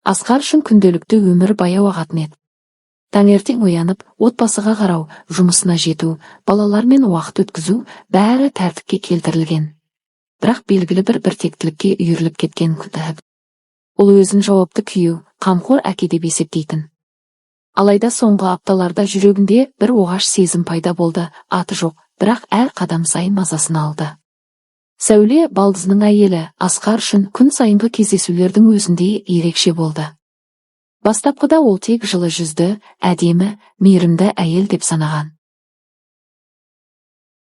Асқар үшін күнделікті өмір баяу ағатын еді. Таңертең оянып, отбасыға қарау, жұмысына жету, балалармен уақыт өткізу бәрі тәртіпке келтірілген. Бірақ белгілі бір біртектілікке үйіріліп кеткен күтіп. Ол өзін жауапты күйеу, қамқор әке деп есептейтін. Алайда соңғы апталарда жүрегінде бір оғаш сезім пайда болды, аты жоқ, бірақ әр қадам сайын мазасын алды. Сәуле, балдызының әйелі, Асқар үшін күн сайынғы кездесулердің өзінде ерекше болды. Бастапқыда ол тек жылы жүзді, әдемі, мейірімді әйел деп санаған.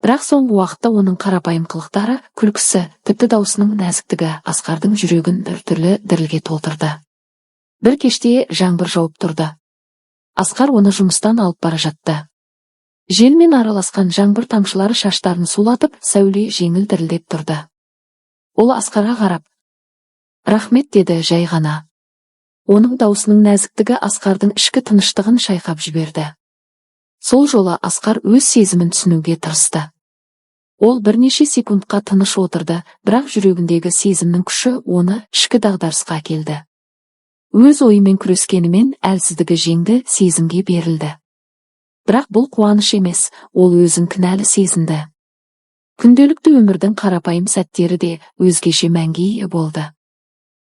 Бірақ соңғы уақытта оның қарапайым қылықтары, күлкісі, тіпті даусының нәзіктігі Асқардың жүрегін біртүрлі дірілге толтырды. Бір кеште жаңбыр жауып тұрды. Асқар оны жұмыстан алып бара жатты. Желмен араласқан жаңбыр тамшылары шаштарын сулатып, Сәуле жеңіл дірілдеп тұрды. Ол Асқарға қарап, «Рахмет», – деді жай ғана. Оның даусының нәзіктігі Асқардың ішкі тыныштығын шайқап жіберді. Сол жолы Асқар өз сезімін түсінуге тырысты. Ол бірнеше секундқа тыныш отырды, бірақ жүрегіндегі сезімнің күші оны ішкі дағдарысқа әкелді. Өз ойымен күрескенімен, әлсіздігі жеңді, сезімге берілді. Бірақ бұл қуаныш емес, ол өзін кінәлі сезінді. Күнделікті өмірдің қарапайым сәттері де өзгеше мәнге ие болды.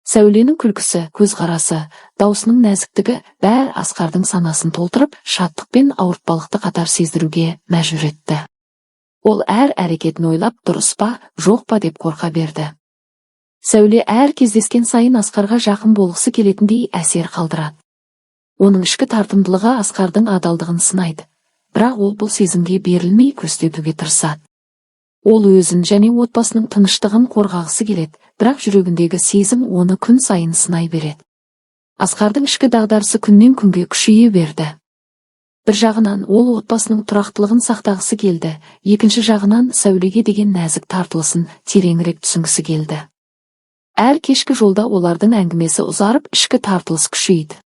Сәуленің күлкісі, көзқарасы, даусының нәзіктігі бәрі Асқардың санасын толтырып, шаттық пен ауыртпалықты қатар сездіруге мәжбүр етті. Ол әр әрекетін ойлап, дұрыс па, жоқ па деп қорқа берді. Сәуле әр кездескен сайын Асқарға жақын болғысы келетіндей әсер қалдырады. Оның ішкі тартымдылығы Асқардың адалдығын сынайды. Бірақ ол бұл сезімге берілмей көрсетуге тырысады. Ол өзін және отбасының тыныштығын қорғағысы келеді, бірақ жүрегіндегі сезім оны күн сайын сынай береді. Асқардың ішкі дағдарысы күннен күнге күшейе берді. Бір жағынан ол отбасының тұрақтылығын сақтағысы келді, екінші жағынан Сәулеге деген нәзік тартылысын тереңірек түсінгісі келді. Әр кешкі жолда олардың әңгімесі ұзарып, ішкі тартылыс күшейді.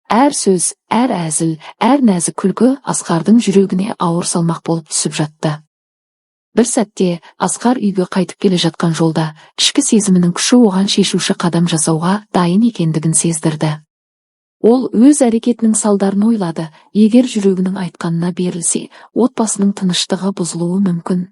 Әр сөз, әр әзіл, әр нәзік күлкі Асқардың жүрегіне ауыр салмақ болып түсіп жатты. Бір сәтте Асқар үйге қайтып келе жатқан жолда ішкі сезімінің күші оған шешуші қадам жасауға дайын екендігін сездірді. Ол өз әрекетінің салдарын ойлады: егер жүрегінің айтқанына берілсе, отбасының тыныштығы бұзылуы мүмкін.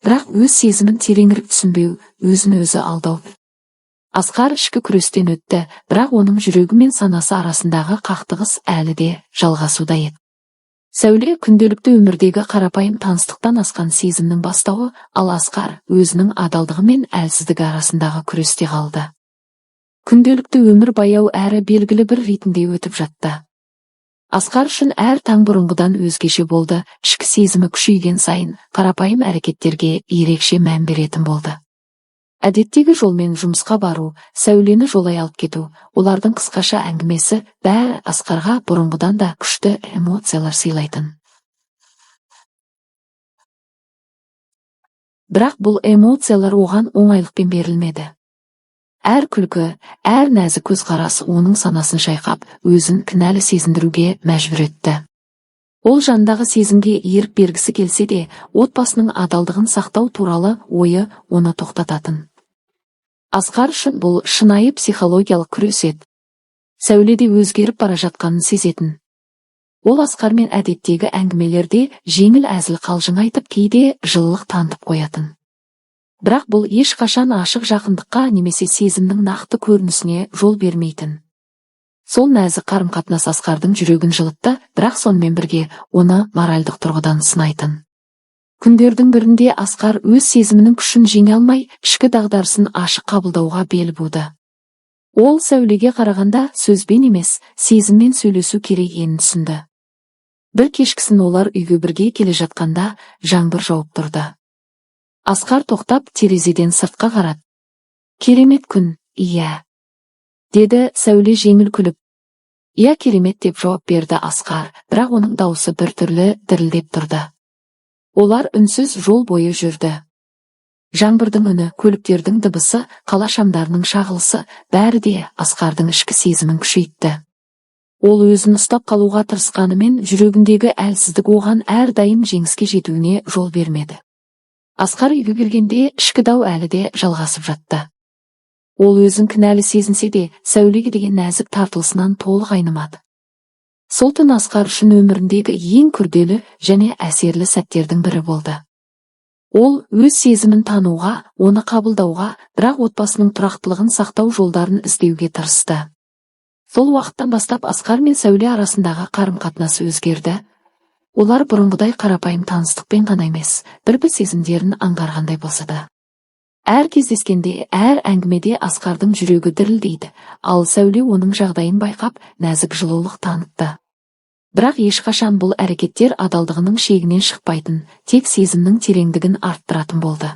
Бірақ өз сезімін тереңірек түсінбеу, өзін өзі алдау. Асқар ішкі күрестен өтті, бірақ оның жүрегі мен санасы арасындағы қақтығыс әлі де жалғасуда еді. Сәуле күнделікті өмірдегі қарапайым таныстықтан асқан сезімнің бастауы, ал Асқар өзінің адалдығы мен әлсіздігі арасындағы күресте қалды. Күнделікті өмір баяу әрі белгілі бір ритмде өтіп жатты. Асқар үшін әр таң бұрынғыдан өзгеше болды, ішкі сезімі күшейген сайын қарапайым әрекеттерге ерекше мән беретін болды. Әдеттегі жолмен жұмысқа бару, Сәулені жолай алып кету, олардың қысқаша әңгімесі бәрі Асқарға бұрынғыдан да күшті эмоциялар сыйлайтын. Бірақ бұл эмоциялар оған оңайлықпен берілмеді. Әр күлкі, әр нәзік көзқарас оның санасын шайқап, өзін кінәлі сезіндіруге мәжбүр етті. Ол жанындағы сезімге ерік бергісі келсе де, отбасының адалдығын сақтау туралы ойы оны тоқтататын. Асқар үшін бұл шынайы психологиялық күрес еді. Сәуле де өзгеріп бара жатқанын сезетін. Ол Асқармен әдеттегі әңгімелерде жеңіл әзіл қалжың айтып, кейде жылылық танытып қоятын. Бірақ бұл ешқашан ашық жақындыққа немесе сезімнің нақты көрінісіне жол бермейтін. Сол нәзік қарым-қатынас Асқардың жүрегін жылытты, бірақ сонымен бірге оны моральдық тұрғыдан сынайтын. Күндердің бірінде Асқар өз сезімінің күшін жеңе алмай, ішкі дағдарысын ашық қабылдауға бел буды. Ол Сәулеге қарағанда сөзбен емес, сезіммен сөйлесу керек екенін түсінді. Бір кешкісін олар үйге бірге келе жатқанда жаңбыр жауып тұрды. Асқар тоқтап, терезеден сыртқа қарады. «Керемет күн, иә», – деді Сәуле жеңіл күліп. «Иә, керемет», – деп жауап берді Асқар, бірақ оның даусы біртүрлі дірілдеп тұрды. Олар үнсіз жол бойы жүрді. Жаңбырдың үні, көліктердің дыбысы, қала шамдарының шағылысы бәрі де Асқардың ішкі сезімін күшейтті. Ол өзін ұстап қалуға тырысқанымен, жүрегіндегі әлсіздік оған әрдайым жеңіске жетуіне жол бермеді. Асқар үйге келгенде ішкі дау әлі де жалғасып жатты. Ол өзін кінәлі сезінсе де, Сәулеге деген нәзік тартылысынан толық айнымады. Сол түн Асқар үшін өміріндегі ең күрделі және әсерлі сәттердің бірі болды. Ол өз сезімін тануға, оны қабылдауға, бірақ отбасының тұрақтылығын сақтау жолдарын іздеуге тырысты. Сол уақыттан бастап Асқар мен Сәуле арасындағы қарым-қатынас өзгерді. Олар бұрынғыдай қарапайым таныстықпен ғана емес, бір-бір сезімдерін аңғарғандай болса да. Әр кездескенде, әр әңгімеде Асқардың жүрегі дірілдейді, ал Сәуле оның жағдайын байқап, нәзік жылулық танытты. Бірақ ешқашан бұл әрекеттер адалдығының шегінен шықпайтын, тек сезімнің тереңдігін арттыратын болды.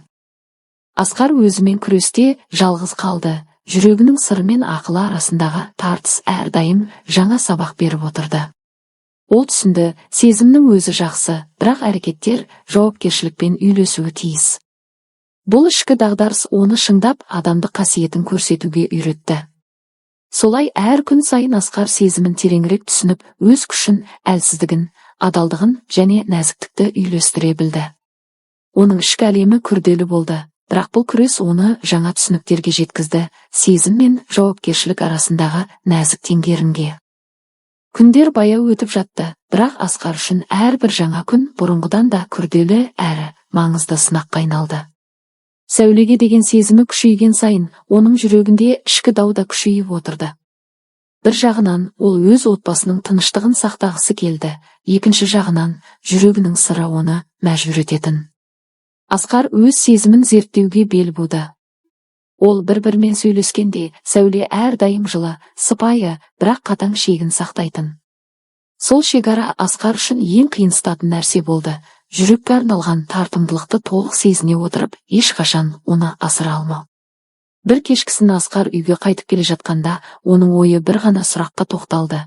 Асқар өзімен күресте жалғыз қалды, жүрегінің сыры мен ақылы арасындағы тартыс әрдайым жаңа сабақ беріп отырды. Ол түсінді, сезімнің өзі жақсы, бірақ әрекеттер жауапкершілікпен үйлесуі тиіс. Бұл ішкі дағдарыс оны шыңдап, адамдық қасиетін көрсетуге үйретті. Солай әр күн сайын Асқар сезімін тереңірек түсініп, өз күшін, әлсіздігін, адалдығын және нәзіктікті үйлестіре білді. Оның ішкі әлемі күрделі болды, бірақ бұл күрес оны жаңа түсініктерге жеткізді, сезім мен жауапкершілік арасындағы нәзік теңгерімге. Күндер баяу өтіп жатты, бірақ Асқар үшін әрбір жаңа күн бұрынғыдан да күрделі әрі маңызды сынаққа айналды. Сәулеге деген сезімі күшейген сайын, оның жүрегінде ішкі дау да күшейіп отырды. Бір жағынан ол өз отбасының тыныштығын сақтағысы келді, екінші жағынан жүрегінің сыры оны мәжбүр ететін. Асқар өз сезімін зерттеуге бел буды. Ол бір-бірімен сөйлескенде Сәуле әрдайым жылы, сыпайы, бірақ қатаң шегін сақтайтын. Сол шекара Асқар үшін ең қиынсытатын нәрсе болды. Жүрекке арналған тартымдылықты толық сезіне отырып, ешқашан оны асыра алмау. Бір кешкісін Асқар үйге қайтып келе жатқанда, оның ойы бір ғана сұраққа тоқталды.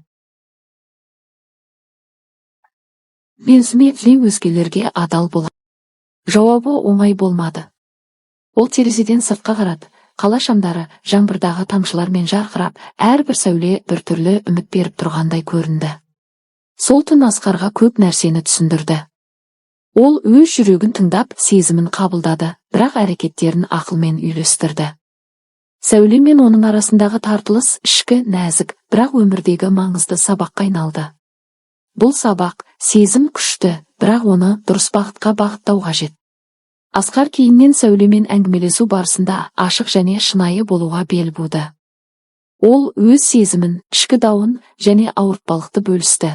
Мен өзіме өзгелерге адал бола. Жауабы оңай болмады. Ол терезеден сыртқа қарады. Қала шамдары жаңбырдағы тамшылармен жарқырап, әрбір сәуле бір түрлі үміт беріп тұрғандай көрінді. Сол түн Асқарға көп нәрсені түсіндірді. Ол өз жүрегін тыңдап, сезімін қабылдады, бірақ әрекеттерін ақылмен үйлестірді. Сәуле мен оның арасындағы тартылыс ішкі нәзік, бірақ өмірдегі маңызды сабаққа айналды. Бұл сабақ сезім күшті, бірақ оны дұрыс бағытқа бағыттау қажет. Асқар кейіннен Сәулемен әңгімелесу барысында ашық және шынайы болуға бел буды. Ол өз сезімін, ішкі дауын және ауыртпалықты бөлісті.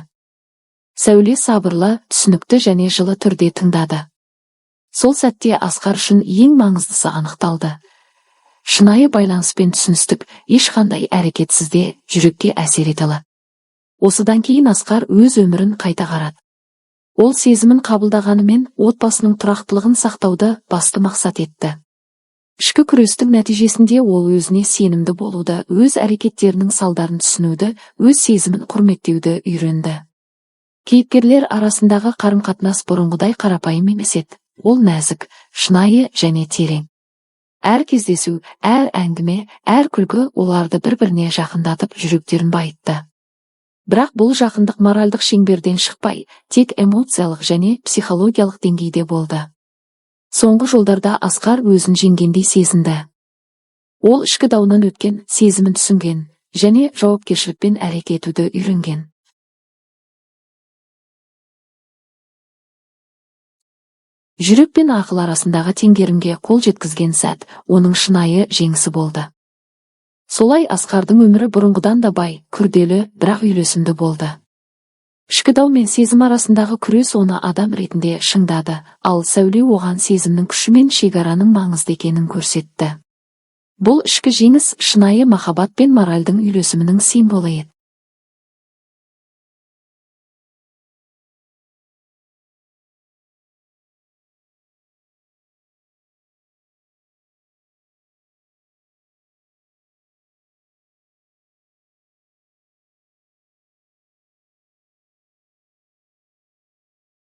Сәуле сабырлы, түсінікті және жылы түрде тыңдады. Сол сәтте Асқар үшін ең маңыздысы анықталды. Шынайы байланыс пен түсіністік ешқандай әрекетсіз де жүрекке әсер ете алады. Осыдан кейін Асқар өз өмірін қайта қарады. Ол сезімін қабылдағанымен отбасының тұрақтылығын сақтауды басты мақсат етті. Ішкі күрестің нәтижесінде ол өзіне сенімді болуды, өз әрекеттерінің салдарын түсінуді, өз сезімін құрметтеуді үйренді. Кейіпкерлер арасындағы қарым-қатынас бұрынғыдай қарапайым емес еді. Ол нәзік, шынайы және терең. Әр кездесу, әр әңгіме, әр күлкі оларды бір-біріне жақындатып, жүректерін байытты. Бірақ бұл жақындық моральдық шеңберден шықпай, тек эмоциялық және психологиялық деңгейде болды. Соңғы жолдарда Асқар өзін жеңгендей сезінді. Ол ішкі дауынан өткен, сезімін түсінген және жауапкершілікпен әрекет етуді үйренген. Жүрек пен ақыл арасындағы теңгерімге қол жеткізген сәт оның шынайы жеңісі болды. Солай Асқардың өмірі бұрынғыдан да бай, күрделі, бірақ үйлесімді болды. Ішкі дау мен сезім арасындағы күрес оны адам ретінде шыңдады, ал Сәуле оған сезімнің күші мен шекараның маңызды екенін көрсетті. Бұл ішкі жеңіс шынайы махаббат пен моральдың үйлесімінің символы еді.